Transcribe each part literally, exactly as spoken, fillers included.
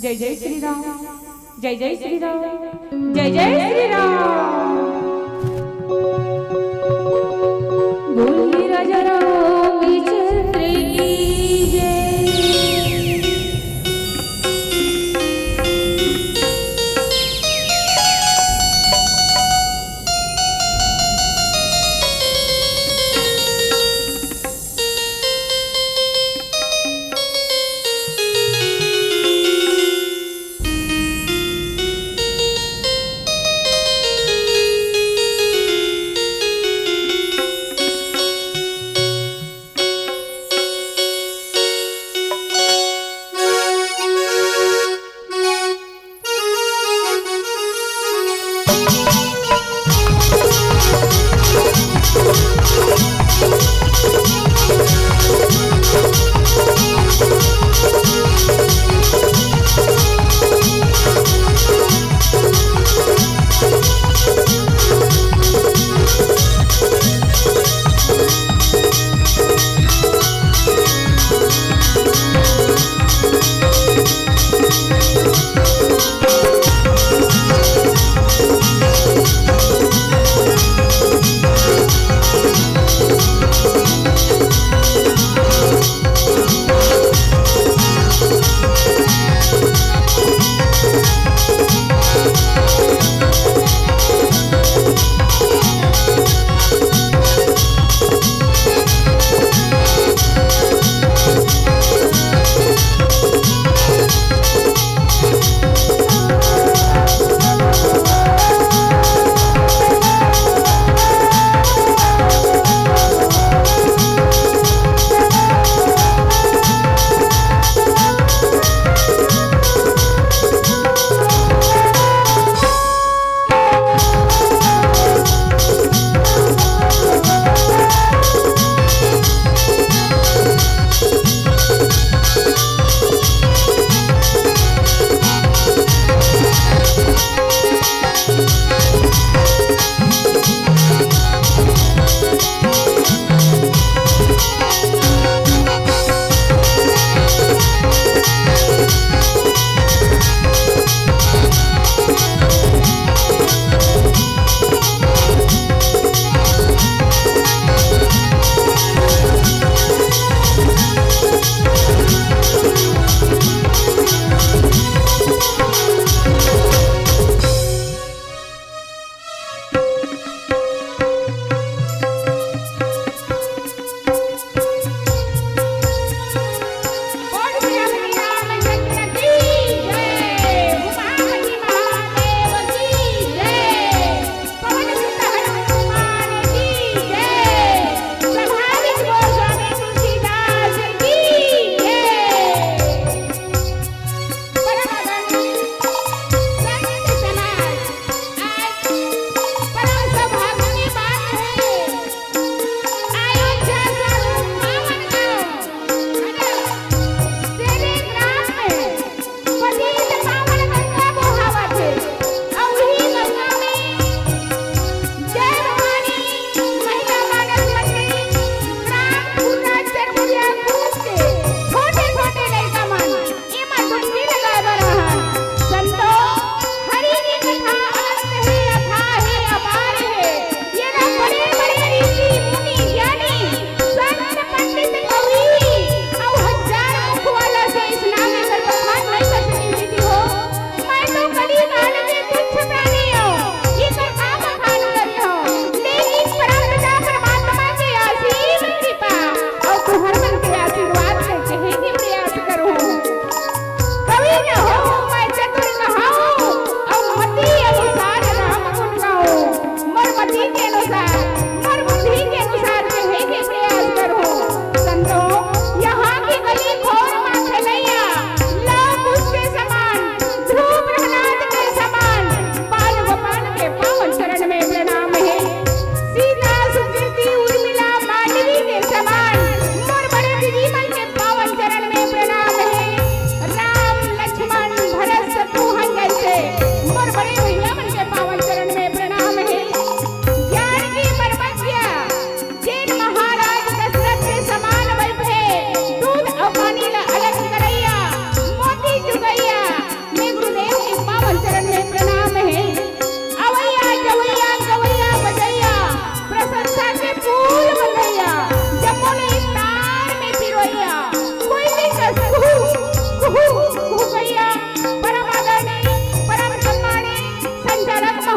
जय जय श्री राम, जय जय श्री राम, जय जय श्री राम। बोलिए राजा रामचंद्र की जय।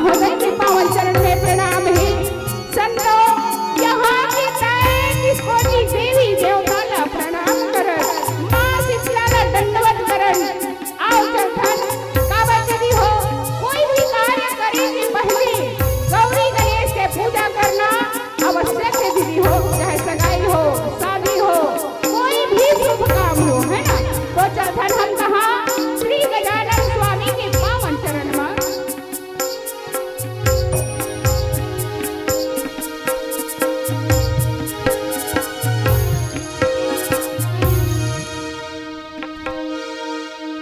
महोदय के पावन चरण में प्रणाम हे। संतो, यहाँ के तैंतीस कोटि देवी देवता ला प्रणाम करत, माँ शीतला ला दंडवत करत, आओ चलथन। काबर दीदी हो, कोई भी कार्य करे के पहले गौरी गणेश के पूजा करना आवश्यक हे दीदी हो, चाहे सगाई हो, शादी हो, कोई भी शुभ काम हो, है ना? तो चलथन हम कहाँ? श्री गजानन स्वामी के पावन चरण में।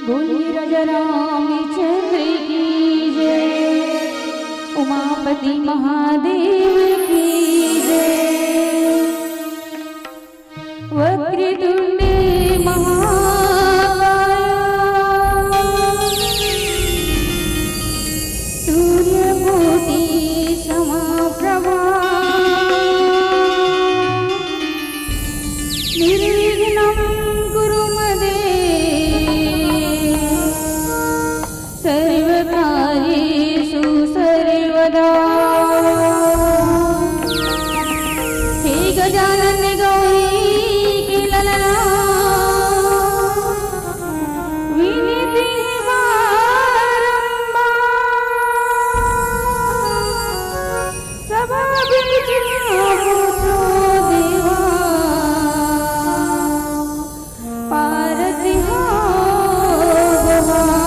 बोलिए राजा रामचंद्र की जय, उमापति महादेव की जय। वक्रतुंड महाकाय, सूर्यकोटि समप्रभा, निर्विघ्नं कुरु मे देव सर्वकार्येषु सर्वदा। हे गजानन गौरी के ललना, विनती हे बारंबार, सभा बीच में पूछो देवा। पारती हो गुहार।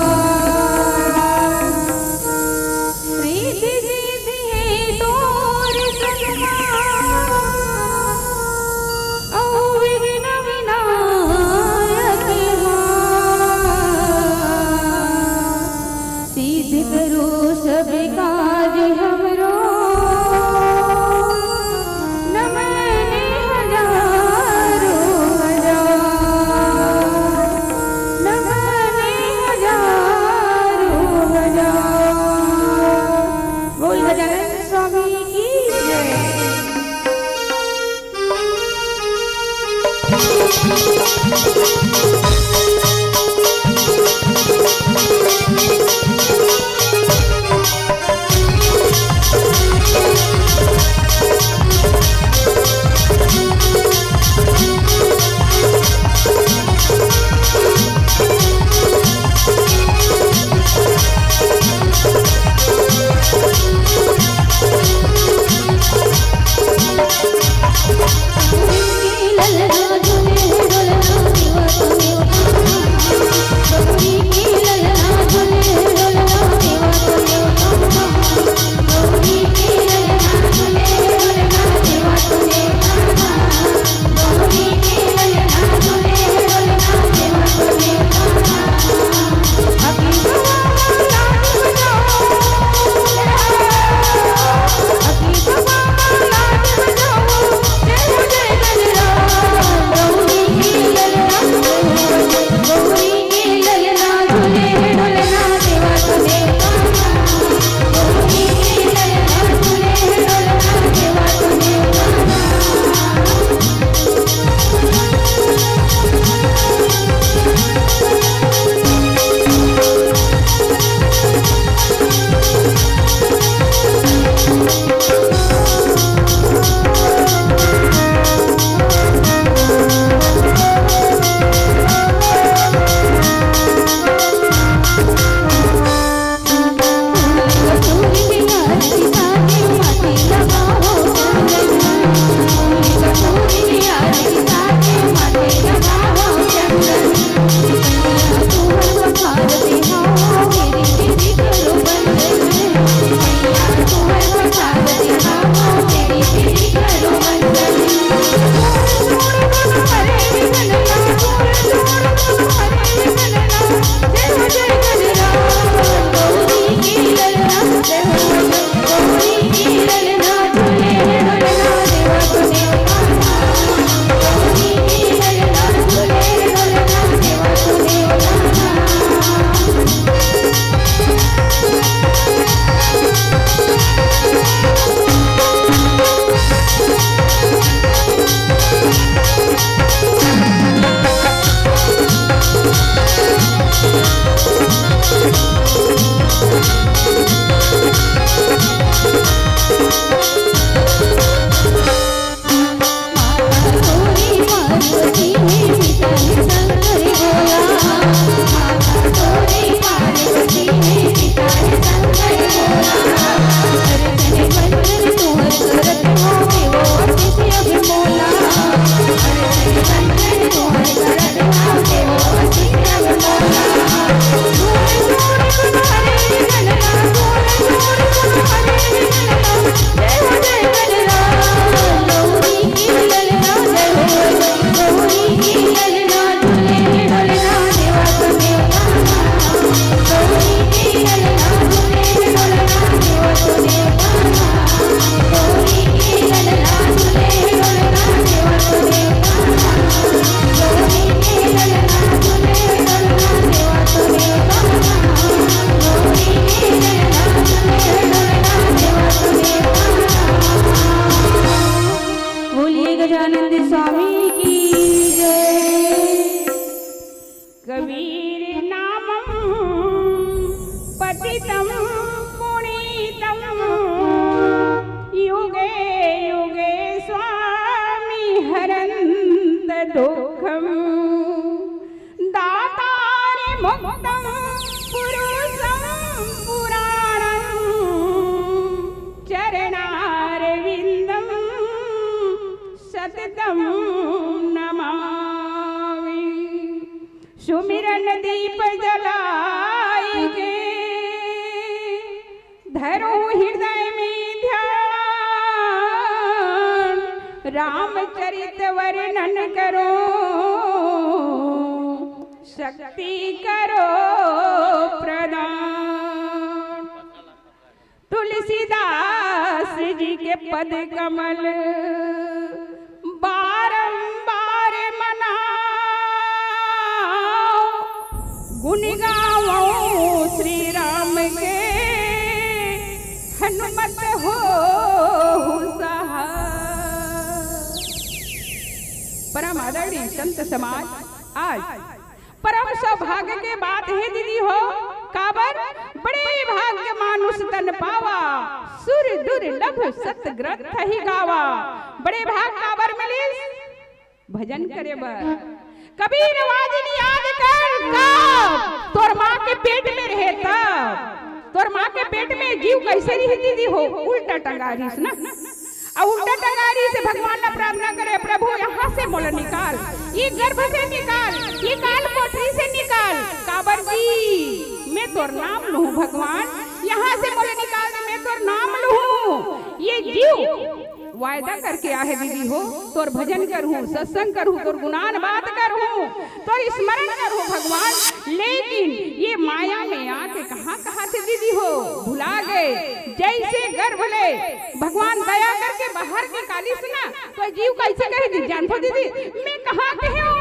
रीति सीधी हे तोर सजना, औ विघ्न विनायक हार। सिद्ध करो सब काज हमरो, नमन हजारों हजार, नमन हजारों हजार। बोल गजानन स्वामी की जय। धरो हृदय में ध्यान, रामचरित वर्णन करो, शक्ति करो प्रदान। तुलसीदास जी के पद कमल बारंबार मनाओ, गुण गावो श्री राम के, हनुमत हो सहाय। परम आदरणीय संत समाज, आज परम सौभाग्य के बात हे दीदी हो, काबर बड़े भाग्य मानुष तन पावा, सुर दुर्लभ सत ग्रंथ ही गावा। बड़े भाग काबर मिलिस? भजन करे बर। कबीर वाजिन याद कर, कब तोर माँ के पेट में रहे तब, तोर माँ के पेट में जीव कैसे रही दीदी हो? उल्टा टंगा रहिस ना। अउ उल्टा टंगारी से भगवान ला प्रार्थना करे, "प्रभु, यहाँ से मोला निकाल, ये गर्भ से निकाल, ये काल कोठरी से निकाल, काबर जी मैं तोर नाम लूहूँ भगवान, यहाँ से मोला निकाल दे, मैं तोर नाम लूहूँ।" ये जीव वायदा करके आहे दीदी हो, तोर भजन करहूँ, सत्संग करहूँ, तोर गुणान बात करहूँ, तोर स्मरण करहूँ भगवान, लेकिन ये माया में आके कहाँ कहाँ से दीदी हो भुला गए। जैसे गर्भ ले भगवान दया करके बाहर निकालिस ना, तो जीव कैसे कहे दीदी, जानथो दीदी, "मैं कहाँ के हूँ,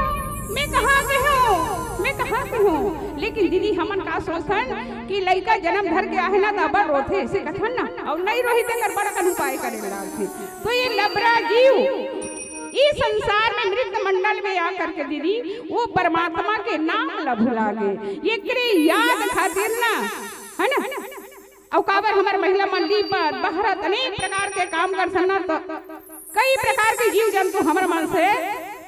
मैं कहाँ के हूँ, मैं कहाँ के हूँ?" लेकिन दीदी हमन का सोचथन कि लइका जन्म धर के आहे ना, त अब्बड़ रोथे, ऐसे कथन ना, अउ नहीं रोही तेकर बड़कन उपाय करे लागथे। तो ये लबरा जीव इस संसार में मृत मंडल में आ करके दीदी वो परमात्मा के नाम ला भुला गे, एकरे याद खातिर ना, है ना। अउ काबर हमर महिला मन लीपत बहरत अनेक प्रकार के काम करथन ना, तो कई प्रकार के जीव जंतु हमर मन से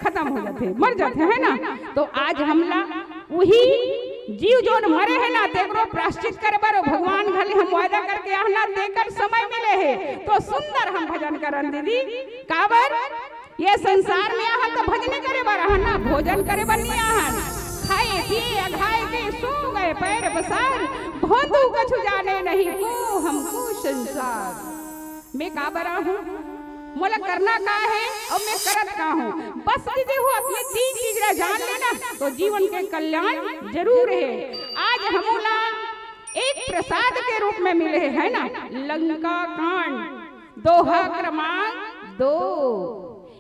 खत्म हो जाथे, मर जाथे, है ना। तो आज हमला उही जीव जोन मरे हे ना, तेकरो प्राश्चित करे बर भगवान घले हम वादा करके आहन ना, तेकर समय मिले हे तो सुंदर हम भजन करन दीदी। काबर ये संसार में आहन तो भजने करे बर आहन ना, भोजन करे बर नहीं आहन। खाए पिए अघाए के सो गए पैर पसार, भोंदू कछु जाने नहीं को हमको संसार। मैं काबर आहूँ, मोला करना का हे अउ मैं करत का हूँ, बस दीदी हो, अपने तीन चीज ला जान लेना तो जीवन के कल्याण जरूर हे। आज हमला एक प्रसाद के रूप में मिले हे, है ना, लंका कांड दोहा क्रमांक दो।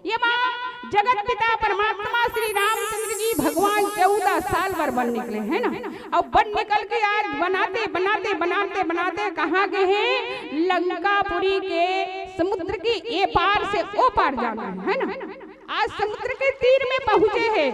ये माँ जगत पिता परमात्मा श्री रामचंद्र जी भगवान चौदह साल बर बन निकले, है ना। अब बन निकल के आज बनाते, बनाते, बनाते, बनाते कहाँ गए हे? लंकापुरी के समुद्र के ए पार से ओ पार जाना हे, है ना। आज समुद्र के तीर में पहुँचे हे,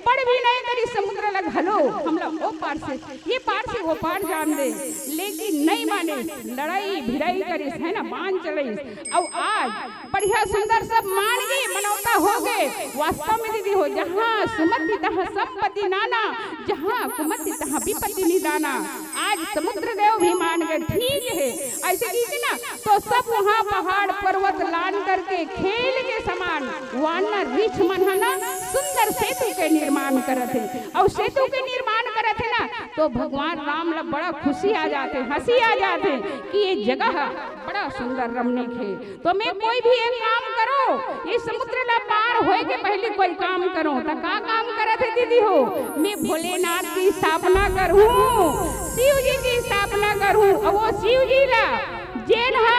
पड़ भी नहीं करिस समुद्र ला घलो, हमला ओ पार से, ये पार से ओ पार जान दे, लेकिन नहीं माने, लड़ाई भिड़ाई करिस, है ना, बाण चलाइस। अउ आज बढ़िया सुंदर सब मान गे, मनौता हो गे। वास्तव में दीदी हो, जहाँ सुमति तहाँ संपत्ति नाना, जहाँ कुमति तहाँ विपत्ति निदाना। आज समुद्र देव भी मान गे, ठीक हे, ऐसे कीजिए ना, तो सब वहाँ पहाड़ पर्वत लान करके खेल के समान वानर रिछ मन ह ना सुंदर सेतु के निर्माण करत हे। अउ सेतु के निर्माण करत हे ना, तो भगवान राम ला बड़ा खुशी आ जाथे, हंसी आ जाथे कि ये जगह बड़ा सुंदर रमणीक हे। तो मैं कोई भी एक काम करो, ये समुद्र ला पार होए के पहले कोई काम करो, त का काम करत हे दीदी हो? मैं भोलेनाथ की स्थापना करहूँ, शिव जी की स्थापना करहूँ। अउ वो शिव जी ला जेन हा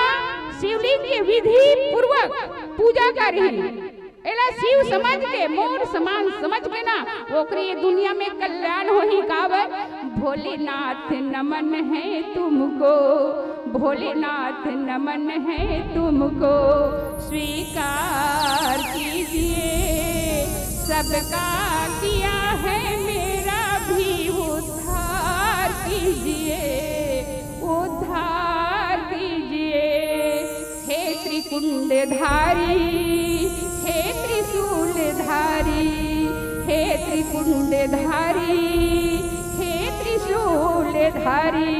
शिवलिंग के विधि पूर्वक पूजा करही, एला शिव समझ के, मोर समान समझ के ना, ओकरे ये दुनिया में कल्याण होही। काबर? भोलेनाथ नमन है तुमको, भोलेनाथ नमन है तुमको, स्वीकार कीजिए सबका किया है, मेरा भी उद्धार कीजिए, उद्धार कीजिए। हे त्रिकुंडधारी, हे त्रिशूलधारी, हे त्रिकुंडधारी, हे त्रिशूलधारी।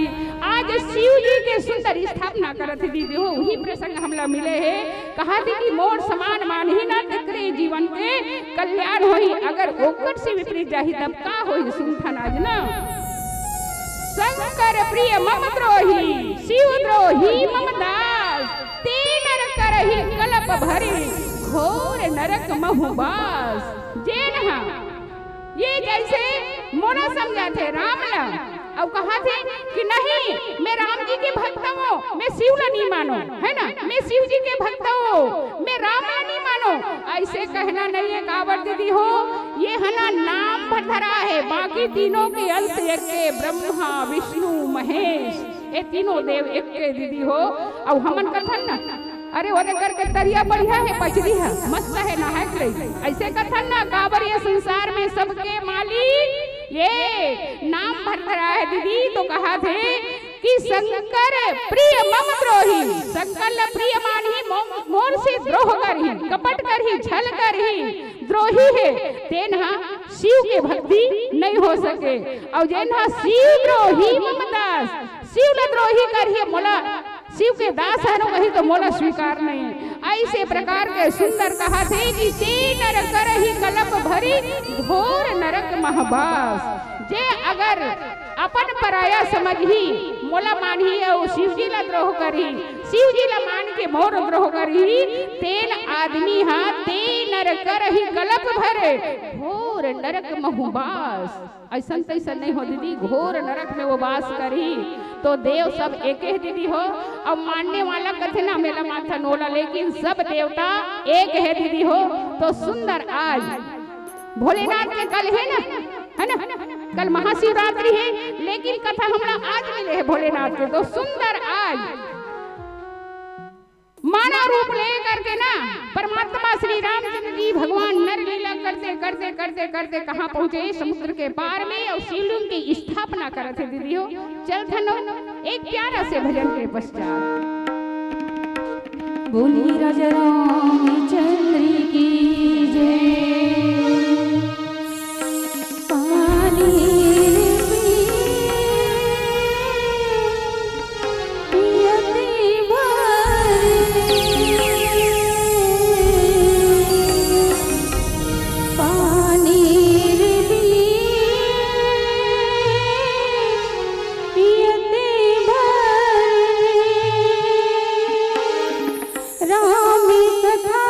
आज शिव जी के सुंदर स्थापना करत हे दीदी हो, वही प्रसंग हमला मिले हे। कहा थी कि मोर समान मानही ना, तेकरे जीवन के कल्याण होही, अगर ओकर से विपरीत जाही तब का होही? सुनथन आज ना। शंकर प्रिय मम द्रोही, शिव द्रोही भरी घोर नरक महु बास। जेन हा ये जैसे मोला समझाथे राम ला, अउ कहाथे कि नहीं, मैं राम जी के भक्त हूँ, मैं शिव ला नहीं मानो, है ना, मैं शिव जी के भक्त हूँ, मैं राम ला नहीं मानो। ऐसे कहना नहीं है काबर दीदी हो, ये है ना नाम भर धरा है, बाकी तीनों के अंश एक के, ब्रह्मा विष्णु महेश, ये तीनों देव एक के दीदी हो। अउ हमन कथन ना, अरे ओदे करके तरिया बढ़िया है, पचरी है, मस्त है, नहाए के रही। ऐसे कथन ना, काबर ये संसार में सबके मालिक ये नाम भर धरा है दीदी। तो कहाथे कि शंकर प्रिय मम द्रोही, शंकर ला प्रिय मानही, मो-, मोर से द्रोह करही, कपट करही, छल करही, द्रोही है, तेन हा शिव के भक्ति नहीं हो सके। अउ जेन हा शिव द्रोही मम दास, शिव ला द्रोही करही, मोला शिव के दास हनो कही तो मोला स्वीकार नहीं। ऐसे प्रकार के सुंदर कहाथे कि ते नर करही कलप भरी घोर नरक महबास। जे अगर अपन पराया समझही, मोला मानही अउ शिव जी ला द्रोह करही, शिव जी ला मान के मोर द्रोह करही, तेन आदमी हा ते नर करही कलप भरे घोर नरक महबास। ऐसन तैसन नहीं हो दीदी, घोर नरक में वो बास करही। तो देव सब एके दीदी हो। अब मानने वाला कथे ना मेला माथा नोला, लेकिन सब देवता एक है दीदी हो। तो सुंदर आज भोलेनाथ के कल है ना, है ना, कल महाशिवरात्रि है, लेकिन कथा हमरा आज मिले है भोलेनाथ के। तो सुंदर आज मानव रूप ले करके ना परमात्मा श्री रामचंद्र जी भगवान नर लीला करते करते करते करते कहाँ पहुंचे? समुद्र के पार में, अउ शिवलिंग की स्थापना करत है दीदी हो। चल थनो एक प्यारा से भजन के पश्चात। बोली राजा रामचंद्र की जय। पानी पियते भर पानी पियते भर राम कथा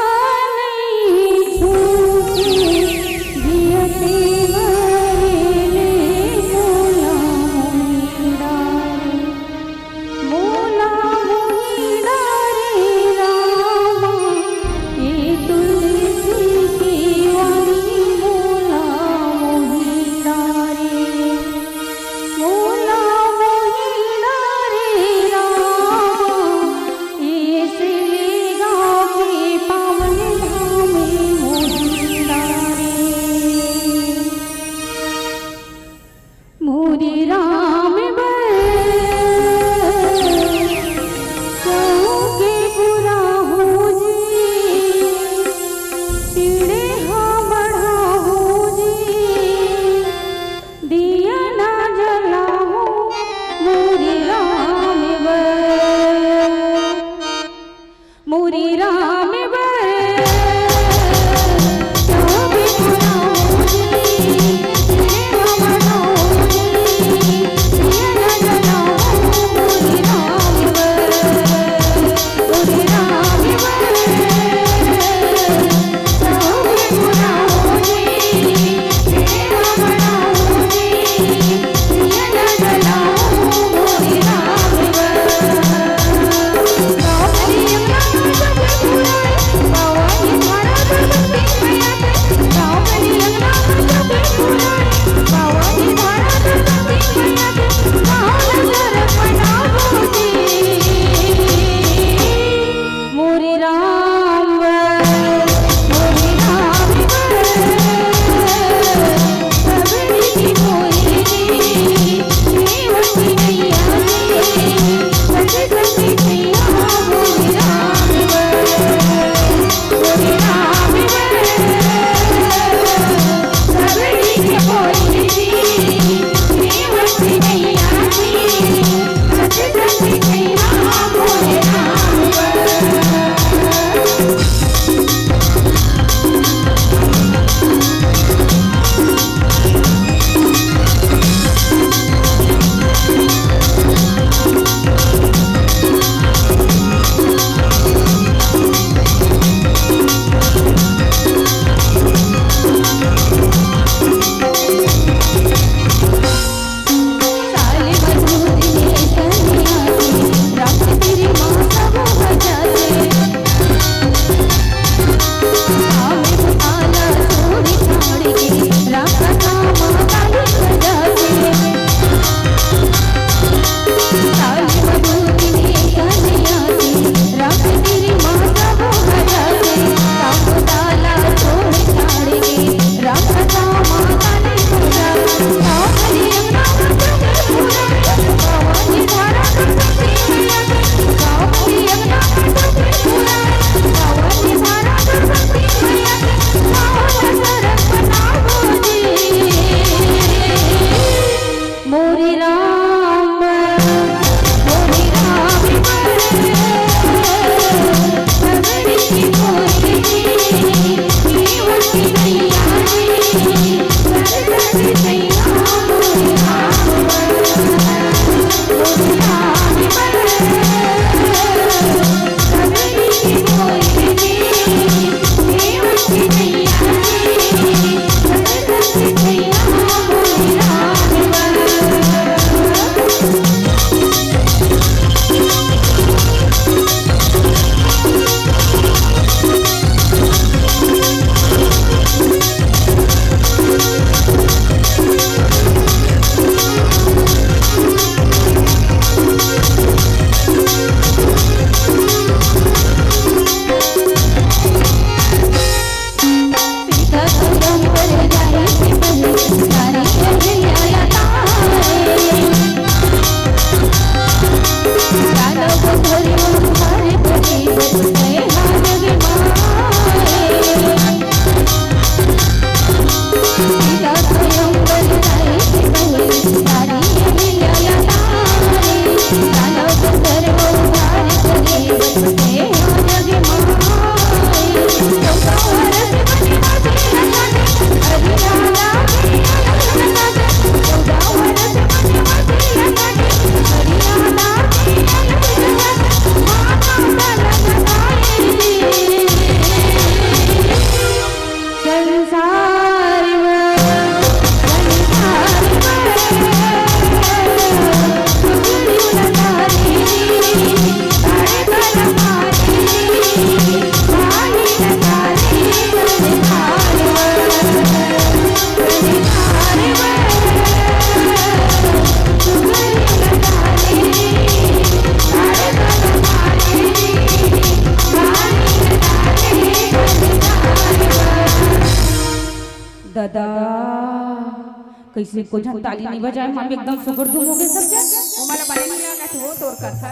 कइसे को झन ताली नइ बजाय, मामी एकदम सुगुर दुम हो गे सब झन। ओमन ला बने नइ लागत हे, वो तोर कथा।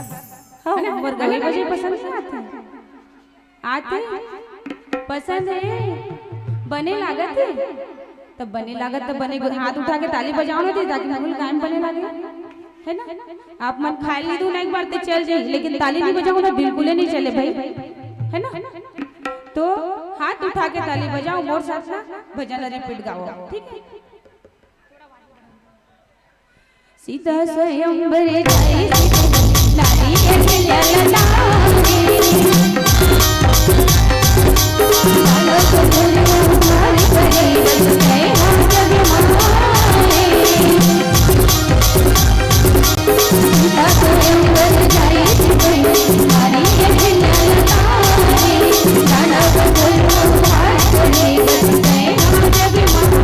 हाँ, है ना? मोर गवे बजे पसंद नइ आथे। आथे? पसंद हे? बने लागत हे? तब बने लागत, तब बने गो-, हाथ उठा के ताली बजाओ ना जी, ताकि मुकुल कायम बने लागे, है ना? आप मन खाए ली दू ना एक बार ते चल जाई, लेकिन ताली नइ बजाओ ना, बिल्कुल ही नइ चले भाई, है ना? तो हाथ उठा के ताली बजाओ, मोर साथ ना भजन ला repeat गाओ, ठीक है? सीता स्वयंवर जाई नारी अहिल्या नारी। बालक गुरु हरि परी रस गए हम जग माए। सीता स्वयंवर जाई नारी अहिल्या नारी। बालक गुरु हरि परी रस गए हम जग माए।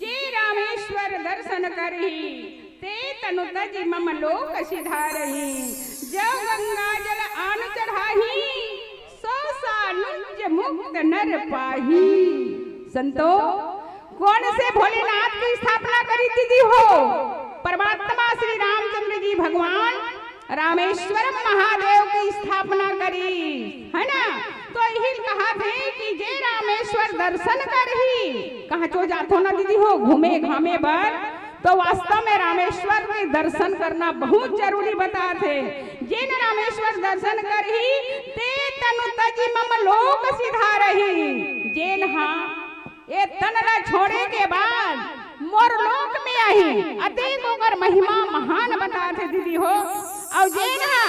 जे रामेश्वर दर्शन करही, ते तनु तजि मम लोक सिधारही। जो गंगा जल आन चढ़ाही, सो सानुज मुक्त नर पाही। संतो, कोन से भोलेनाथ के स्थापना करिस दीदी हो? परमात्मा श्री रामचंद्र जी भगवान रामेश्वरम महादेव के स्थापना करिस, है ना? तो इही कहाथे कि जे रामेश्वर दर्शन करही, कहाँ चो जाथो ना दीदी हो घूमे घामे बर, तो वास्तव में रामेश्वर के दर्शन करना बहुत जरूरी बताथे। जेन रामेश्वर दर्शन करही, ते तनु तजि मम लोक सिधारही। जेन हा ए तन ला छोड़े के बाद मोर लोक में आही, अतेक ओकर महिमा महान बताथे दीदी हो। अउ जेन हा,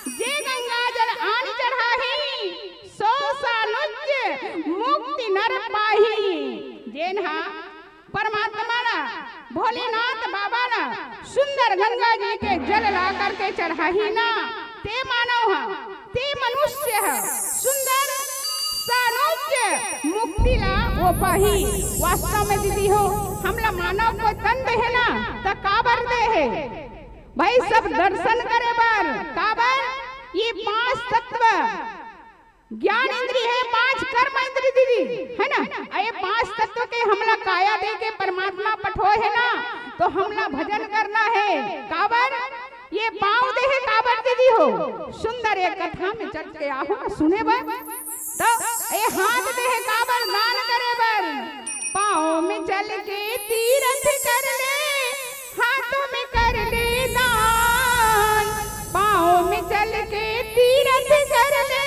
जे गंगा जल आन चढ़ाही, सो सानुज मुक्ति नर पाही। जेन हा परमात्मा ला, भोलेनाथ बाबा ला सुंदर गंगा जी के जल ला करके चढ़ाही ना, ते मानव हा, ते मनुष्य ह सुंदर सानुज्य मुक्ति ला वो पाही। वास्तव में दीदी हो, हमला मानव को तन दे हे ना, त काबर दे हे भाई? सब दर्शन करे बर। काबर? ये पांच तत्व, ज्ञान इंद्री हे, पांच कर्म इंद्री दीदी, है ना? अ ये पांच तत्व के हमला काया दे के परमात्मा पठोय हे ना, तो हमला भजन करना हे। काबर? ये पांव दे हे काबर दीदी हो? सुंदर एक कथा में चल के आहू ना सुने बर। तो ये हाथ दे हे काबर? दान करे बर। पांव में चल के तीरथ कर ले, हाथों में कर ले दान। पांव में चल के तीरथ कर ले,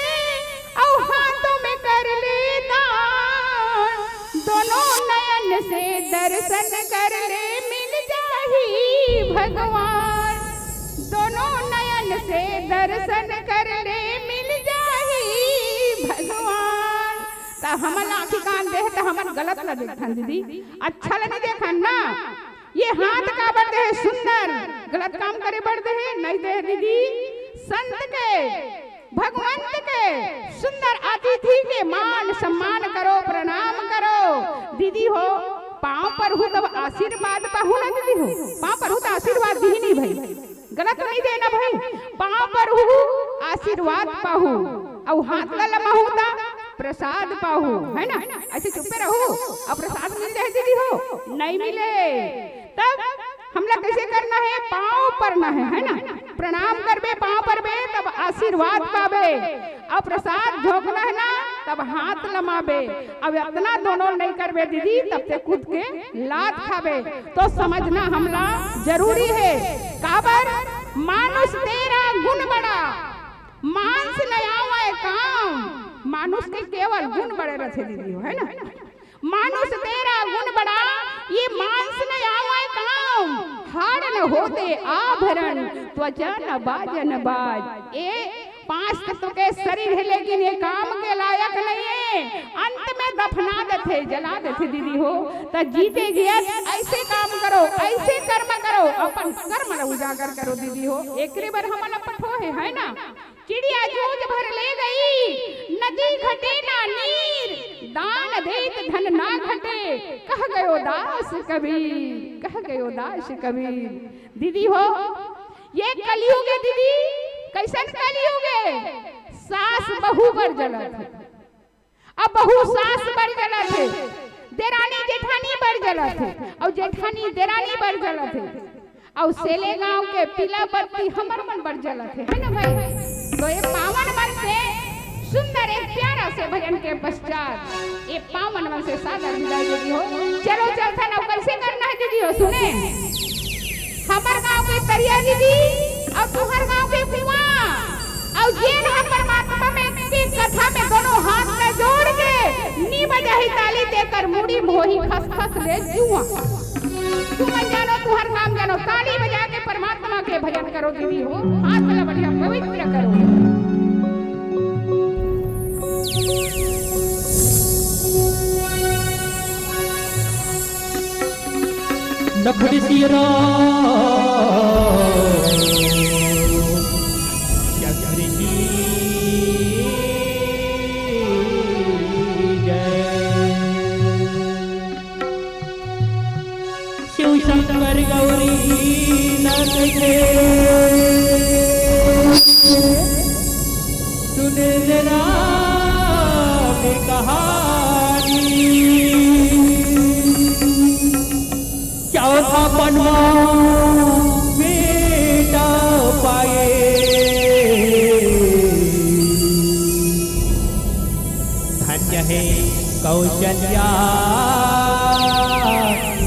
अउ हाथों में कर ले दान। दोनों नयन से दर्शन कर ले, मिल जाही भगवान। दोनों नयन से दर्शन कर ले, मिल जाही भगवान। त हमन आँखी कान देह त हमन गलत ल देखथन दीदी, अच्छा ल नइ देखन ना। ये हाथ काबर दे हे? सुंदर, गलत काम करे बर दे हे? नइ दे हे दीदी। संत के, भगवंत के सुंदर अतिथि के मान सम्मान करो, प्रणाम करो। दीदी हो, पांव परहू तब आशीर्वाद पाहू ना दीदी हो, पांव परहू त आशीर्वाद दिही नहीं भाई, गलत नइ देना भाई। पांव परहू आशीर्वाद पाहू, अउ हाथ ला लमाहू त प्रसाद पाहू, है ना? ऐसे चुप्पे रहू अउ प्रसाद मिल जाए दीदी हो, नइ मिले। तब हमला कैसे करना है? पाँव परना है, है ना? प्रणाम करबे, पाँव परबे, तब आशीर्वाद पाबे। अब प्रसाद झोंकना है ना, तब हाथ लमाबे। अब इतना दोनों नहीं करबे दीदी, तब ते कूद के लात खाबे। तो समझना हमला जरूरी है। काबर? मानुष तेरा गुण बड़ा, मांस न आवै काम। मानुष के केवल गुण बड़े रथे दीदी हो, है ना? मानुष तेरा गुण बड़ा, ये मांस न आवै काम। हाड़ न होते आभरण, त्वचा न बाजन बाज। ये पांच तत्व के शरीर है, लेकिन ये काम के लायक नहीं है। अंत में दफना देथे, जला देथे दीदी हो। त जीते जियत ऐसे काम करो, ऐसे कर्म करो, अपन कर्म ल उजागर करो दीदी हो। एकरे बर हमन ल पठो हे, है ना? चिड़िया चोंच भर ले गई, नदी घटे ना नीर, दान देत धन ना घटे, कह गयो दास कबीर, कह गयो दास कबीर। दीदी हो, ये कलयुग है दीदी, कैसन कलयुग है? सास बहू बर जलत है, अब बहू सास बर जलत हे, देरानी जेठानी बर जलत हे, अउ जेठानी देरानी बर जलत हे, अउ सेले गांव के पीला बत्ती हमर मन बर जलत हे, है ना भाई? तो ये पावन मन से सुंदर एक प्यारा से भजन के पश्चात ये पावन मन से सादर विदाई दीदी हो। चलो चलथन, अउ कैसे करना है दीदी हो, सुने? हमर गांव के तरिया दीदी अउ तुहर गांव के कुआं, अउ जेन ह परमात्मा में के कथा में दोनों हाथ ल जोड़ के नी बजाही ताली, तेकर मुड़ी म होही खसखस ले जुआं। तुमन जानो, तुहर नाम जानो, ताली बजा के परमात्मा के भजन करो दीदी हो, हाथ ल बढ़िया पवित्र करो। नखड़ी सियरा चक्र की जय। शिव शंकर गौरी नाथ के सुन ले राम कहानी। चौथा पनवा बेटा पाए। धन्य हे कौशल्या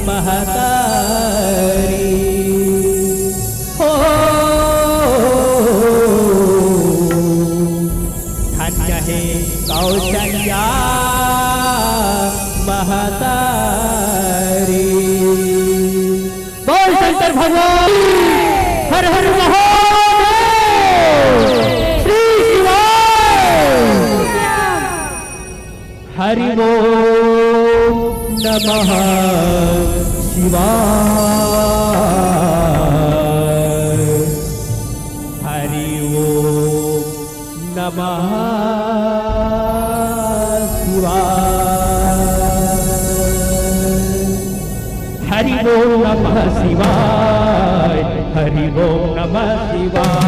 महतारी। हो, धन्य हे कौशल्या महतारी। बोल शंकर भगवान, हर हर महादेव, श्री शिवाय। हरि ओम नमः शिवाय। हरि ओम नमः शिवाय। हरि ओम नमः शिवाय। हरि ओम नमः शिवाय।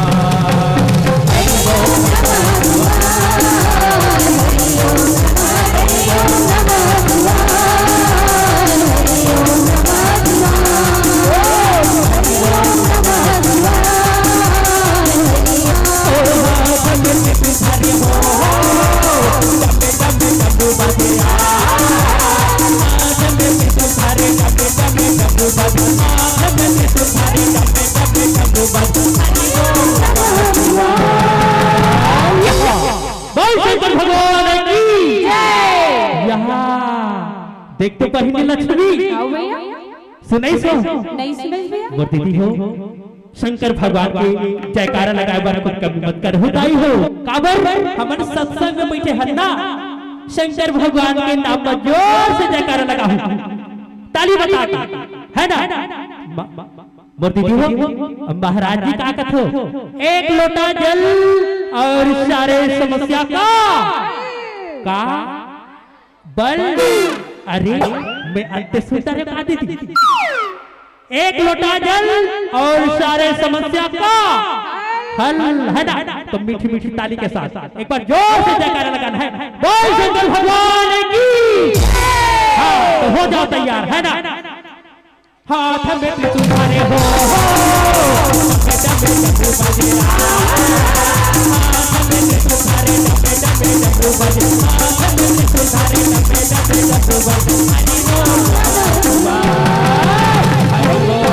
बोल शंकर भगवान की जय। यहाँ देख तो पहिली लक्ष्मी। आओ भैया। सुनइस हो? नहीं सुनइस भैया। मोर दीदी हो, शंकर भगवान के जयकारा लगाए बर कुछ कमी मत करहू दाई हो। काबर? हमन सत्संग में बइठे हन ना, शंकर भगवान के नाम म जोर से जयकारा लगाहू, ताली बजा के, है ना? म-, मोर दीदी हो, अब महाराज जी का कथो, एक लोटा जल अउ सारे समस्या का, का बल। अरे, मैं अंत सुनता रे का दीदी। एक लोटा जल अउ सारे समस्या का हल, है ना? तो मीठी मीठी ताली के साथ एक बार जोर से जयकारा लगाना है, बोल शंकर भगवान की। हाँ, तो हो जाओ तैयार, है ना? हाथ में त्रिशूल धरे हो, डमरू बाजे। हाथ में त्रिशूल धरे, डमरू बाजे। हाथ में त्रिशूल धरे, डमरू बाजे। हरि बोल, हरि बोल।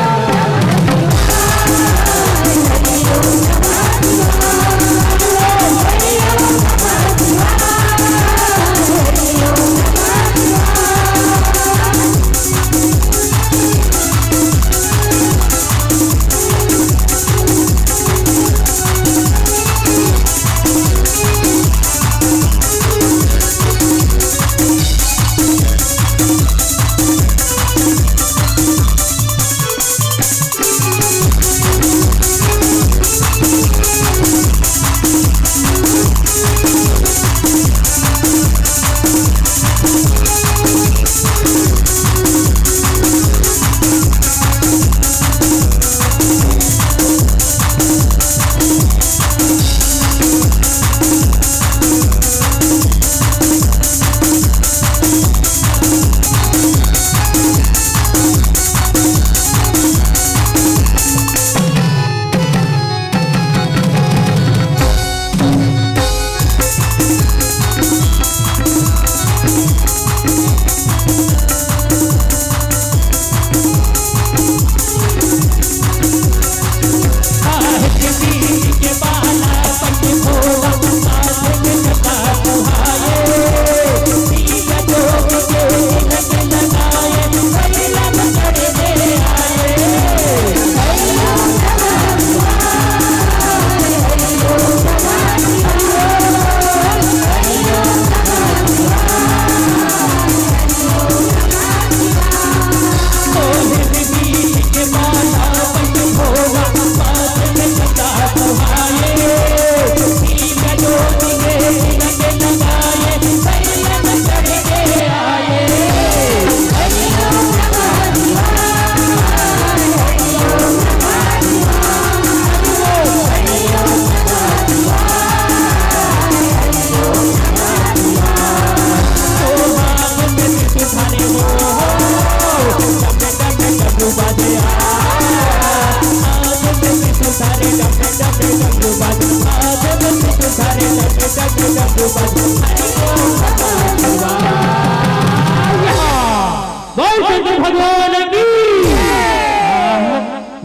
बोल शंकर भगवान की।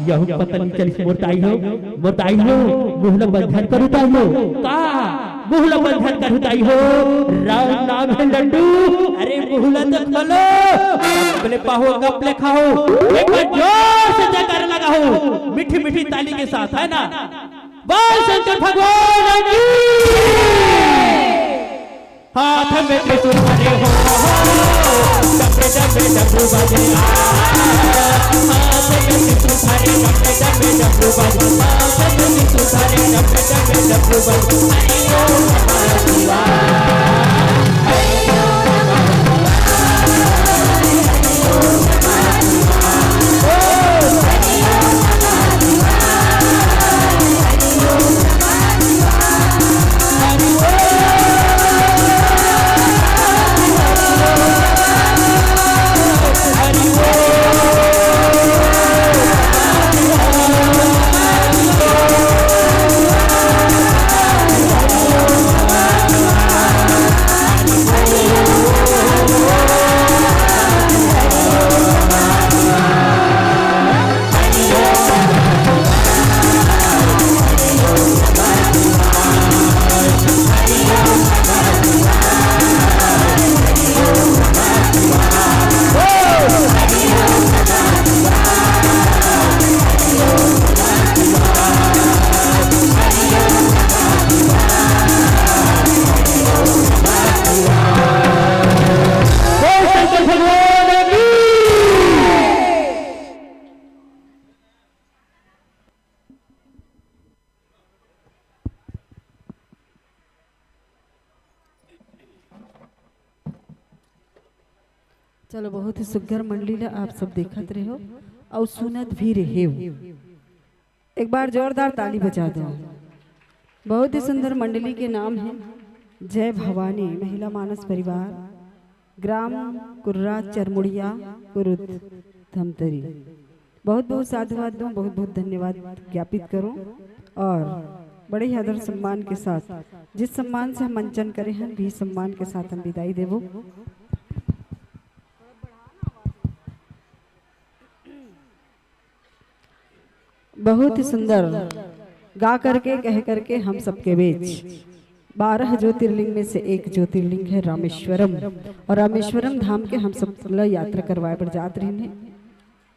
यहू पता नहीं चलिस मोर ताई हो, मोर ताई हो, मुहला बंधन करू ताई हो। का? मुहला बंधन करू ताई हो। राम नाम है लड्डू। अरे मुहला तो खोलो। कब ले पाहो, कब ले खाओ। एक बार जोर से जयकार लगाओ। मीठी मीठी ताली के साथ, है ना? बोल शंकर भगवान की। हाथ में त्रिशूल धरे हो, डमरे डमरे डमरू बाजे। हाथ में त्रिशूल धरे, डमरे डमरे डमरू बाजे। हाथ में त्रिशूल धरे, डमरे डमरे डमरू बाजे। हरि ओम नमः शिवाय। हरि ओम नमः शिवाय। हरि ओम नमः शिवाय। हरि ओम नमः शिवाय। हरि ओम नमः शिवाय। चलो, बहुत ही सुग्घर मंडली ला आप सब देखत रहे हो अउ सुनत भी रहे हो। एक बार जोरदार ताली बजा दो। बहुत ही सुंदर मंडली के नाम है जय भवानी महिला मानस परिवार, ग्राम कुर्रा चरमुड़िया, कुरुद, धमतरी। बहुत बहुत साधुवाद दूं, बहुत बहुत धन्यवाद ज्ञापित करूं और बड़े ही आदर सम्मान के साथ, जिस सम्मान से हम मंचन करे हैं, भी सम्मान के साथ हम विदाई देबो। बहुत ही सुंदर गा करके, कह करके हम सबके बीच बारह ज्योतिर्लिंग में से एक ज्योतिर्लिंग है रामेश्वरम, और रामेश्वरम धाम के हम सब ल यात्रा करवाए बर जात रहिन हे।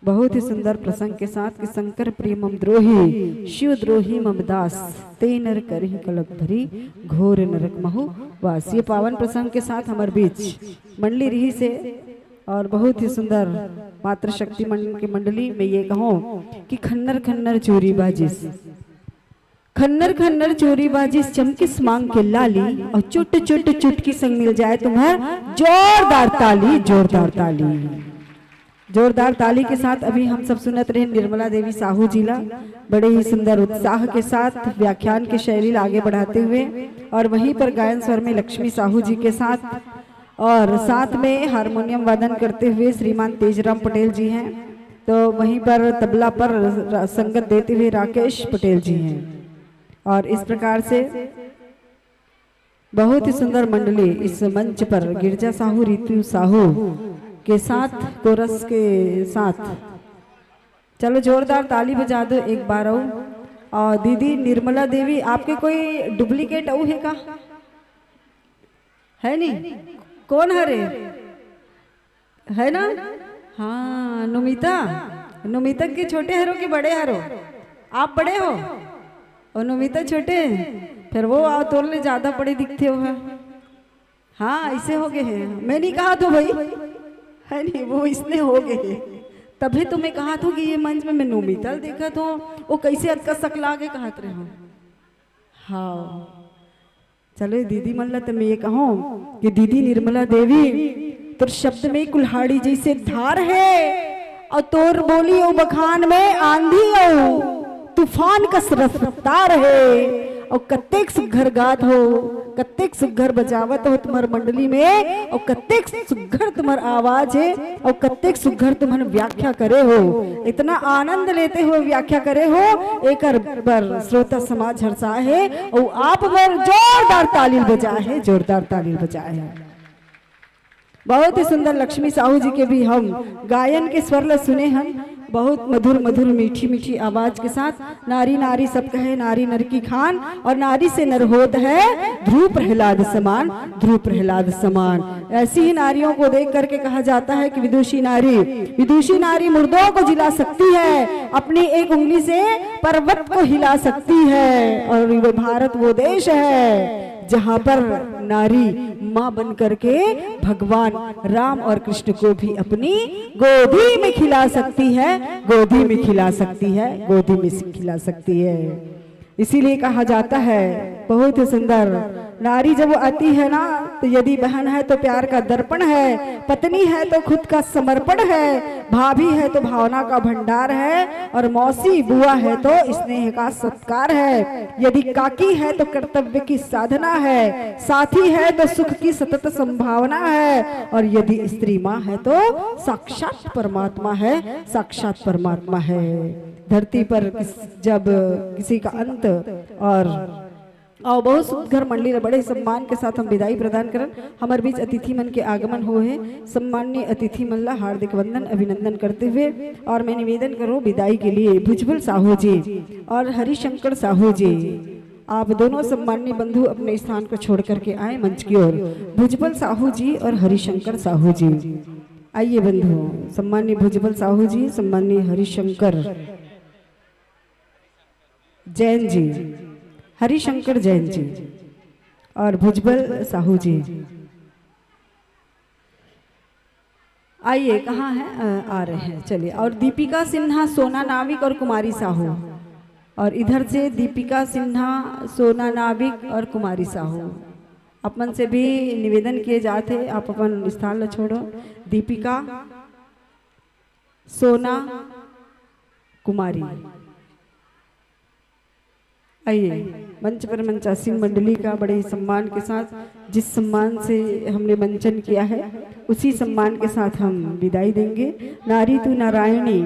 बहुत ही सुंदर प्रसंग के साथ कि शंकर प्रिय मम द्रोही, शिव द्रोही मम दास, ते नर करही कलप भरी, घोर नरक महु वास। ये पावन प्रसंग के साथ हमारे बीच मंडली रहिस हे और बहुत ही सुंदर मातृशक्ति मंडल की मंडली में ये कहूँ कि खन्नर खन्नर चूरी बाजिस, खन्नर खन्नर चूरी बाजिस, चमकिस मांग के लाली, और चुट चुट चुटकी संग मिल जाए तुम्हार जोरदार ताली, जोरदार ताली। जोरदार ताली के साथ अभी हम सब सुनत रहे निर्मला देवी साहू जी ला, बड़े ही सुंदर उत्साह के साथ व्याख्यान की शैली ला आगे बढ़ाते हुए, और वहीं पर गायन स्वर में लक्ष्मी साहू जी के साथ, और साथ में हारमोनियम वादन करते हुए श्रीमान तेजराम पटेल जी हैं, तो वहीं पर तबला पर र-, संगत देते हुए राकेश पटेल जी हैं। और इस प्रकार से बहुत ही सुंदर मंडली इस मंच पर गिरजा साहू, रितु साहू के साथ, कोरस के साथ। चलो, जोरदार ताली बजा दो एक बार अउ। और दीदी निर्मला देवी, आपके कोई डुप्लीकेट अउ है का? है नहीं? कौन हरे? है ना? हाँ, नुमिता। नुमिता के छोटे हरो कि बड़े हरो? आप बड़े हो और नुमिता छोटे हैं। फिर वो आओ, तोर ले ज्यादा बड़े दिखते हो है। हाँ, ऐसे हो गए हैं। मैं नहीं कहा तो भाई, है नहीं, वो इसने हो गए हैं। तभी तो मैं कहा था कि ये मंच में मैं नुमिता देखा तो वो कैसे अतका सकला के कहत रहे हो। हाँ, चलो, दीदी मन ला तो मैं ये कहूँ कि दीदी निर्मला देवी, तोर शब्द में कुल्हाड़ी जैसे धार है, और तोर बोली अउ बखान में आंधी अउ तूफान कस रफ्तार है। और कत्तेक सुघर गात हो, कत्तेक सुघर बजावत हो तुम्हर मंडली में, और कत्तेक सुघर तुम्हर आवाज है, और कत्तेक सुघर तुम्हर व्याख्या करे हो। इतना आनंद लेते हुए व्याख्या करे हो, एकर बर श्रोता समाज हर्षा है, और आप बर जोरदार ताली बजा है, जोरदार ताली बजा है। बहुत ही सुंदर लक्ष्मी साहू जी के भी हम गायन के स्वर ल सुने हन, बहुत मधुर मधुर मीठी मीठी आवाज के साथ। नारी नारी सब कहे नारी नर की खान, और नारी से नर होत है ध्रुव प्रहलाद समान, ध्रुव प्रहलाद समान। ऐसी ही नारियों को देख करके कहा जाता है कि विदुषी नारी, विदुषी नारी मुर्दों को जिला सकती है, अपनी एक उंगली से पर्वत को हिला सकती है। और ये भारत वो देश है जहाँ पर नारी माँ बन करके भगवान राम और कृष्ण को भी अपनी गोदी में खिला सकती है, गोदी में खिला सकती है, गोदी में खिला सकती है। इसीलिए कहा जाता है, बहुत ही सुंदर, नारी जब आती है ना, तो यदि बहन है तो प्यार का दर्पण है, पत्नी है तो खुद का समर्पण है, भाभी है तो भावना का भंडार है, और मौसी बुआ है तो स्नेह का सत्कार है। यदि काकी है तो कर्तव्य की साधना है, साथी है तो सुख की सतत संभावना है, और यदि स्त्री माँ है तो साक्षात परमात्मा है, साक्षात परमात्मा है। धरती पर किस, जब किसी का अंत और और बहुत सुंदर मंडली ल बड़े सम्मान के साथ हम विदाई प्रदान करन। हमर बीच अतिथि मन के आगमन होए हे। सम्माननीय अतिथि मन ला हार्दिक वंदन, अभिनंदन करते हुए, और मैं निवेदन करूँ विदाई के लिए भुजबल साहू जी और हरिशंकर साहू जी, आप दोनों सम्माननीय बंधु अपने स्थान को छोड़ करके आए मंच की ओर। भुजबल साहू जी और हरिशंकर साहू जी, आइए बंधु। सम्माननीय भुजबल साहू जी, सम्माननीय हरिशंकर जैन जी, हरिशंकर जैन जी और भुजबल साहू जी। आइए, कहाँ हैं? अ, आ रहे हैं, चलिए। और दीपिका सिन्हा, सोना नाविक और कुमारी साहू। और इधर से दीपिका सिन्हा, सोना नाविक और कुमारी साहू। अपन से भी निवेदन किए जात हे, आप अपन स्थान ला छोड़ो। दीपिका, सोना, कुमारी, आइए, मंच पर मंचासीन मंडली का बड़े ही सम्मान के साथ, जिस सम्मान से हमने मंचन किया है, उसी सम्मान के साथ हम विदाई देंगे। नारी तू नारायणी,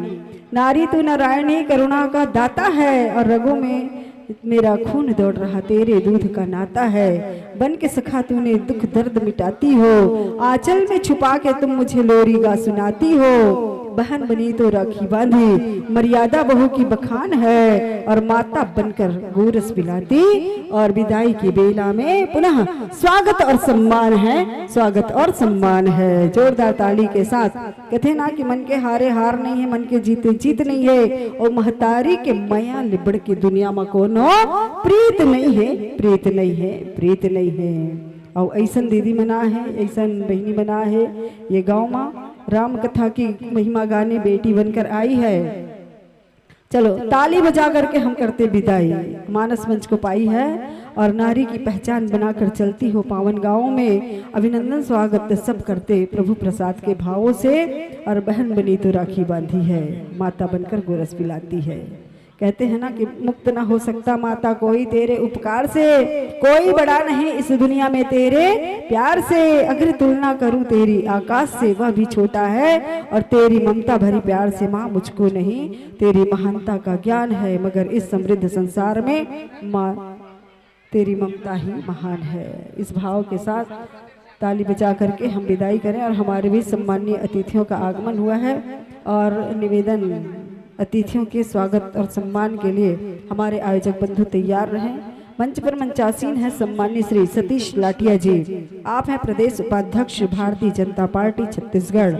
नारी तू नारायणी करुणा का दाता है और रगों में मेरा खून दौड़ रहा तेरे दूध का नाता है। बन के सखा तूने दुख दर्द मिटाती हो, आंचल में छुपा के तुम मुझे लोरी गा सुनाती हो। बहन बनी तो राखी बांधी, मर्यादा बहू की बखान है, और माता बनकर गोरस पिलाती, और विदाई की बेला में पुनः स्वागत और सम्मान है, स्वागत और सम्मान है। जोरदार ताली के साथ। कथे ना कि मन के हारे हार नहीं है, मन के जीते जीत नहीं है, और महतारी के मया ले बढ़ के दुनिया में कोनो प्रीत नहीं है, प्रीत नहीं है, प्रीत नहीं है। और ऐसन दीदी मना है, ऐसन बहनी मना है, ये गांव में राम कथा की महिमा गाने बेटी बनकर आई है। चलो, ताली बजा करके हम करते विदाई। मानस मंच को पाई है और नारी की पहचान बनाकर चलती हो पावन गांवों में। अभिनंदन स्वागत सब करते प्रभु प्रसाद के भावों से। और बहन बनी तो राखी बांधी है, माता बनकर गोरस पिलाती है। कहते हैं ना कि मुक्त ना हो सकता माता कोई तेरे उपकार से, कोई बड़ा नहीं इस दुनिया में तेरे प्यार से। अगर तुलना करूं तेरी आकाश से, वह भी छोटा है, और तेरी ममता भरी प्यार से माँ मुझको नहीं तेरी महानता का ज्ञान है, मगर इस समृद्ध संसार में माँ तेरी ममता ही महान है। इस भाव के साथ ताली बजा करके हम विदाई करें और हमारे बीच सम्माननीय अतिथियों का आगमन हुआ है। और निवेदन, अतिथियों के स्वागत और सम्मान के लिए हमारे आयोजक बंधु तैयार रहें। मंच पर मंचासीन है सम्माननीय श्री सतीश लाठिया जी, आप हैं प्रदेश उपाध्यक्ष भारतीय जनता पार्टी छत्तीसगढ़।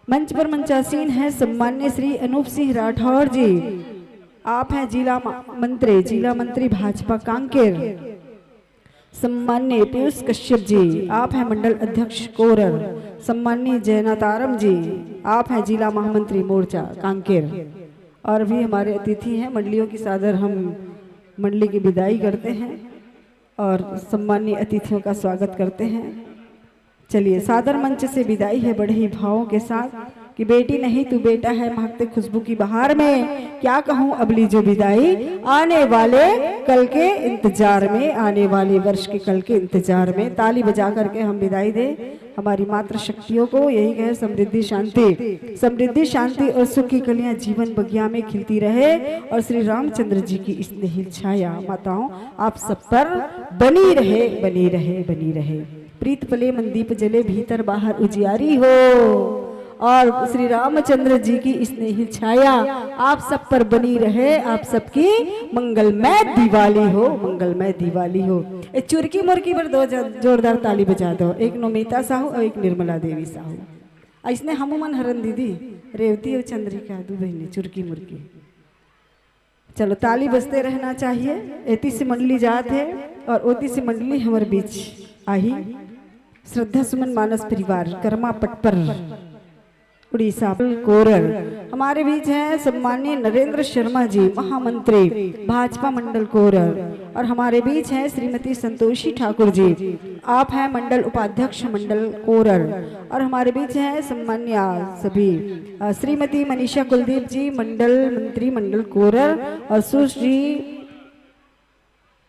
मंच पर मंचासीन है सम्माननीय श्री अनूप सिंह राठौर जी, आप हैं जिला म-, मंत्री, जिला मंत्री भाजपा कांकेर। सम्माननीय पीयूष कश्यप जी, आप हैं मंडल अध्यक्ष कोरर। सम्माननीय जैना तारम जी, आप हैं जिला महामंत्री मोर्चा कांकेर। और भी हमारे अतिथि हैं, मंडलियों की सादर हम मंडली की विदाई करते हैं और सम्माननीय अतिथियों का स्वागत करते हैं। चलिए, सादर मंच से विदाई है बड़े ही भावों के साथ कि बेटी नहीं तू बेटा है, महकते खुशबू की बहार में, क्या कहूँ अब लीजो विदाई, आने वाले कल के इंतजार में, आने वाले वर्ष के कल के इंतजार में। ताली बजा करके हम विदाई दें हमारी मातृ शक्तियों को, यही कहे समृद्धि शांति, समृद्धि शांति और सुख की कलियां जीवन बगिया में खिलती रहे, और श्री रामचंद्र जी की स्नेहिल छाया माताओं आप सब पर बनी रहे, बनी रहे, बनी रहे। प्रीत पले मन दीप जले, भीतर बाहर उजियारी हो। और श्री रामचंद्र जी की स्नेही छाया आप सब पर बनी रहे, आप सबकी मंगलमय दिवाली हो, मंगलमय दिवाली हो। ए चुरकी मुरकी पर दो ज-, जोरदार ताली बजा दो, एक नोमिता साहू और एक निर्मला देवी साहू। अइसने हमू मन हरन दीदी, रेवती और चंद्रिका, दू बहिनी चुरकी मुरकी। चलो, ताली बजते रहना चाहिए। एती से मंडली जात है और ओती से मंडली हमर बीच आही। श्रद्धा सुमन मानस परिवार, कर्मा पटपर, उड़ीसा, कोरर। हमारे बीच हैं सम्माननीय नरेंद्र शर्मा जी, महामंत्री, भाजपा मंडल कोरर, और हमारे बीच हैं श्रीमती संतोषी ठाकुर जी, आप हैं मंडल उपाध्यक्ष मंडल कोरर, और हमारे बीच हैं सम्मान्य सभी, अ, श्रीमती मनीषा कुलदीप जी, मंडल मंत्री मंडल कोरर, और सुश्री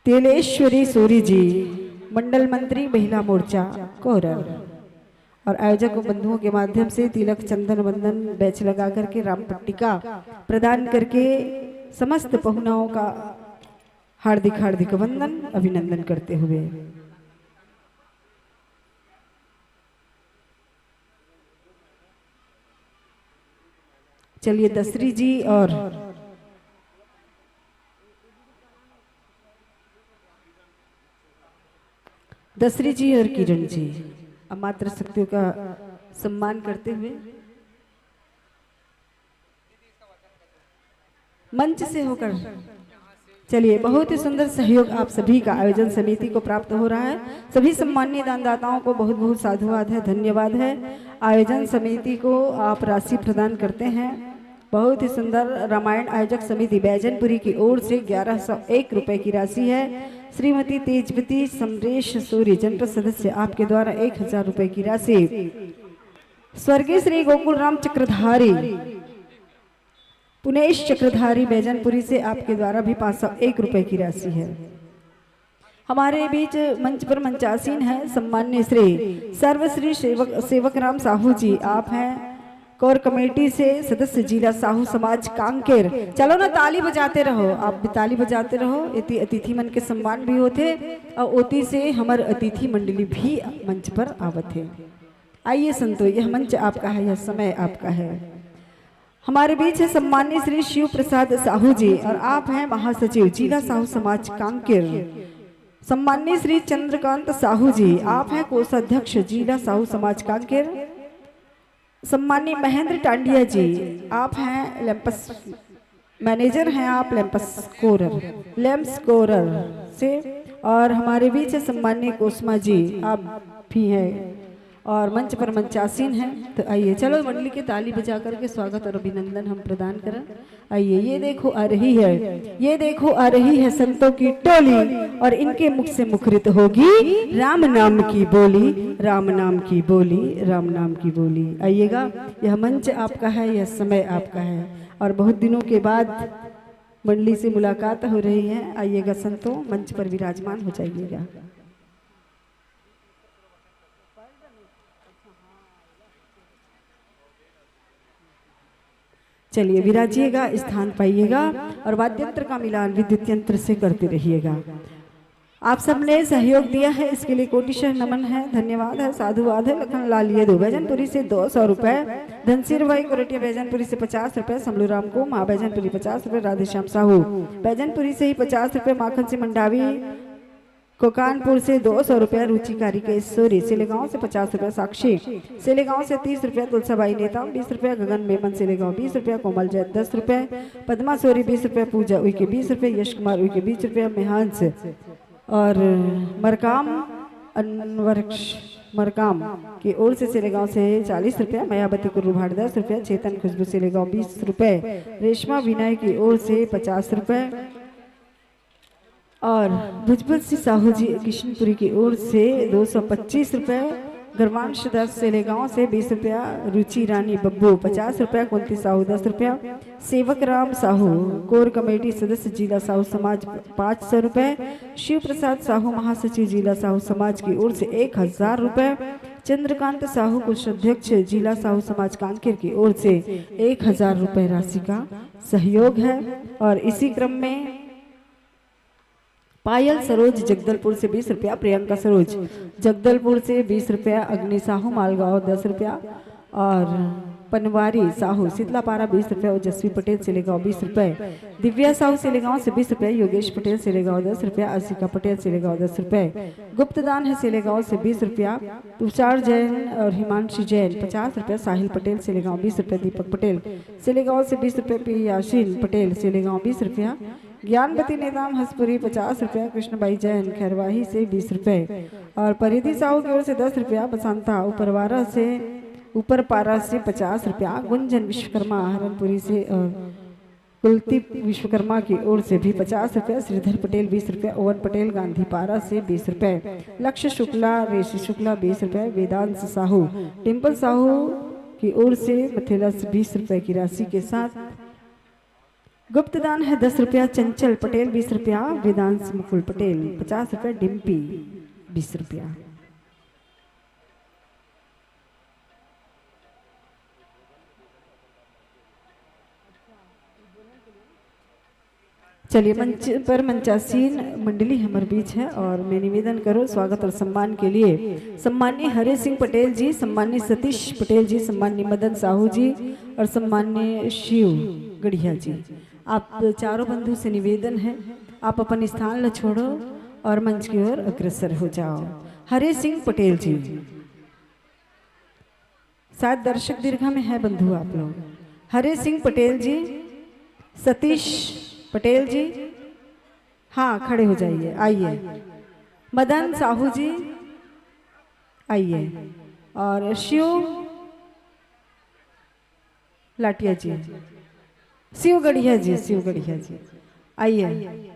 तेलेश्वरी सूरी जी, मंडल मंत्री महिला मोर्चा कोरर। और आयोजक बंधुओं के माध्यम से तिलक, चंदन, वंदन, बैच लगा करके राम पट्टिका प्रदान करके समस्त पहुनाओं का हार्दिक हार्दिक वंदन, अभिनंदन करते हुए चलिए, दसरी जी और दसरी जी और किरण जी, अब मातृ शक्तियों का सम्मान करते हुए मंच से होकर, चलिए, बहुत ही सुंदर सहयोग आप सभी का आयोजन समिति को प्राप्त हो रहा है। सभी सम्माननीय दानदाताओं को बहुत बहुत साधुवाद है, धन्यवाद है। आयोजन समिति को आप राशि प्रदान करते हैं। बहुत ही सुंदर। रामायण आयोजक समिति बैजनपुरी की ओर से ग्यारह सौ एक रुपए की राशि है। श्रीमती तेजवती समरेश सूरी, जनपद सदस्य, आपके द्वारा एक हजार रुपए की राशि। स्वर्गीय श्री गोकुल राम चक्रधारी, पुनेश चक्रधारी बैजनपुरी से आपके द्वारा भी पाँच सौ एक रुपए की राशि है। हमारे बीच मंच पर मंचासीन है सम्माननीय श्री सर्वश्री सेवक, सेवक राम साहू जी, आप हैं कोर कमेटी से सदस्य जिला साहू समाज कांकेर। चलो ना, ताली बजाते रहो, आप भी ताली बजाते रहो। एती अतिथि मन के सम्मान भी होथे और ओती से हमर अतिथि मंडली भी मंच पर आवत हे। आइए संतो, यह मंच आपका है, यह समय आपका है। हमारे बीच है सम्माननीय श्री शिव प्रसाद साहू जी और आप हैं महासचिव जिला साहू समाज कांकेर। सम्माननीय श्री चंद्रकांत साहू जी, आप हैं कोषाध्यक्ष जिला साहू समाज कांकेर। सम्माननीय महेंद्र टांडिया जी, आप हैं लैंपस, मैनेजर हैं आप लैंपस कोरर, लैंप्स कोरर से। और हमारे बीच है सम्माननीय कोसमा जी, आप भी हैं और मंच पर मंचासीन हैं। तो आइए, चलो मंडली के ताली बजा करके स्वागत और अभिनंदन हम प्रदान करें। आइए, ये देखो आ रही है, ये देखो आ रही है संतों की टोली और इनके मुख से मुखरित होगी राम नाम की बोली, राम नाम की बोली, राम नाम की बोली। आइएगा, यह मंच आपका है, यह समय आपका है और बहुत दिनों के बाद मंडली से मुलाकात हो रही है। आइएगा संतों, मंच पर विराजमान हो जाइएगा। चलिए, विराजिएगा, स्थान पाइएगा और वाद्य यंत्र का मिलान विद्युत यंत्र से करते रहिएगा। आप सबने सहयोग दिया है, इसके लिए कोटिशः नमन है, धन्यवाद है, साधुवाद है। लखन लाल यदु बैजनपुरी से दो सौ रुपए, धनसीर भाई कोरटिया बैजनपुरी से पचास रुपए, समलू राम को माँ बैजनपुरी पचास रुपए, राधेश्याम साहू बैजनपुरी से ही पचास रुपए, माखन सिंह मंडावी कोकानपुर से दो सौ रुपया, रुचिकारी के सोरी सेलेगांव से पचास रुपया, साक्षी सेलेगांव से तीस रुपया, तुलसाबाई नेताम बीस रुपया, गगन मेमन सेलेगांव बीस रुपया, कोमल जैन दस रुपया, पद्मा सोरी बीस रुपया, पूजा उइके बीस रुपया, यश कुमार उइके बीस रुपया, मेहांस और मरकाम अनवरक्ष मरकाम की ओर से सेलेगांव से चालीस रुपया, मयावती कुर्रू भाट दस रुपया, चेतन खुशबू सेलेगांव बीस रुपये, रेशमा विनय की ओर से पचास रुपये, और भुजबल सिंह साहू जी किशनपुरी की ओर से दो सौ पच्चीस रुपए, गर्वांश दास सेलेगांव से बीस रुपया, रुचि रानी बब्बू पचास रुपया, कुंती साहू दस रुपया, सेवक राम साहू कोर कमेटी सदस्य जिला साहू समाज पाँच सौ रुपए, शिव प्रसाद साहू महासचिव जिला साहू समाज की ओर से एक हजार रुपए, चंद्रकांत साहू कोषाध्यक्ष जिला साहू समाज कांकेर की ओर से एक हजार रुपए राशि का सहयोग है। और इसी क्रम में पायल सरोज जगदलपुर से बीस रुपया, प्रियंका सरोज जगदलपुर से बीस रुपया, अग्नि साहू मालगांव दस रुपया और पनवारी साहू शीतलापारा बीस रुपया, ओजस्वी पटेल सेलेगांव बीस रुपये, दिव्या साहू सेलेगांव से बीस रुपये, योगेश पटेल सेलेगांव दस रुपया, आशिका पटेल सेलेगांव दस रुपये, गुप्तदान है सेलेगांव से बीस रुपया, तुषार जैन और हिमांशु जैन पचास रुपया, साहिल पटेल सेलेगांव बीस रुपया, दीपक पटेल सेलेगांव से बीस रुपये, पी याशीन पटेल सेलेगांव बीस रुपया, ज्ञानपति नेताम हसपुरी पचास रुपया, कृष्णबाई जैन खैरवाही से बीस रुपये और परिधि साहू की ओर से दस रुपया, बसंता उपरवारा से, ऊपरपारा से पचास रुपया, गुंजन विश्वकर्मा हरनपुरी से और कुलदीप विश्वकर्मा की ओर से भी पचास रुपया, श्रीधर पटेल बीस रुपया, ओवन पटेल गांधीपारा से बीस रुपये, लक्ष्य शुक्ला, रेशी शुक्ला बीस रुपये, वेदांश साहू, डिम्पल साहू की ओर से मथेला से बीस रुपये की राशि के साथ गुप्तदान है दस रुपया, चंचल पटेल बीस रुपया, वेदांश मुकुल पटेल पचास रुपया, डिम्पी बीस रुपया। चलिए, मंच पर मंचासीन मंडली हमर बीच है और मैं निवेदन करूँ स्वागत और सम्मान के लिए सम्माननीय हरे सिंह पटेल जी, सम्माननीय सतीश पटेल जी, सम्माननीय मदन साहू जी और सम्माननीय शिव गढ़िया जी। आप चारों बंधु से निवेदन है, आप अपन स्थान ल छोड़ो और मंच की ओर अग्रसर हो जाओ। हरे सिंह पटेल जी, शायद दर्शक दीर्घा में है बंधु आप लोग। हरे सिंह पटेल जी, सतीश पटेल जी, हाँ, खड़े हो जाइए, आइए। मदन साहू जी, आइए। और शिव लाटिया जी, शिव गढ़िया जी, शिव गढ़िया जी, आइए।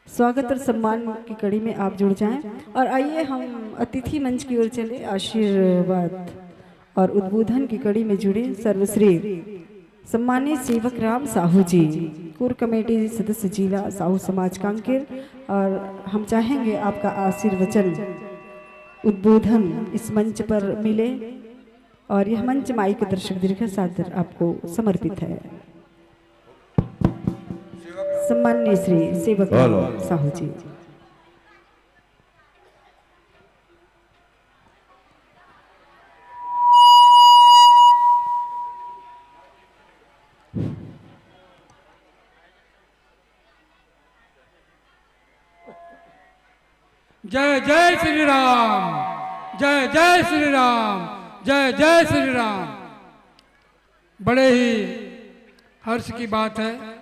स्वागत और सम्मान की कड़ी में आप जुड़ जाएं और आइए, हम अतिथि मंच की ओर चले। आशीर्वाद और उद्बोधन की कड़ी में जुड़े सर्वश्री सम्मानित सेवक राम साहू जी, कोर कमेटी सदस्य जिला साहू समाज कांकेर, और हम चाहेंगे आपका आशीर्वचन। उद्बोधन इस मंच पर मिले और यह मंच माई के दर्शक दीर्घ सादर आपको समर्पित है। सम्माननीय श्री सेवक राम साहू जी। जय जय श्री राम, जय जय श्री राम, जय जय श्री राम। बड़े ही हर्ष की बात है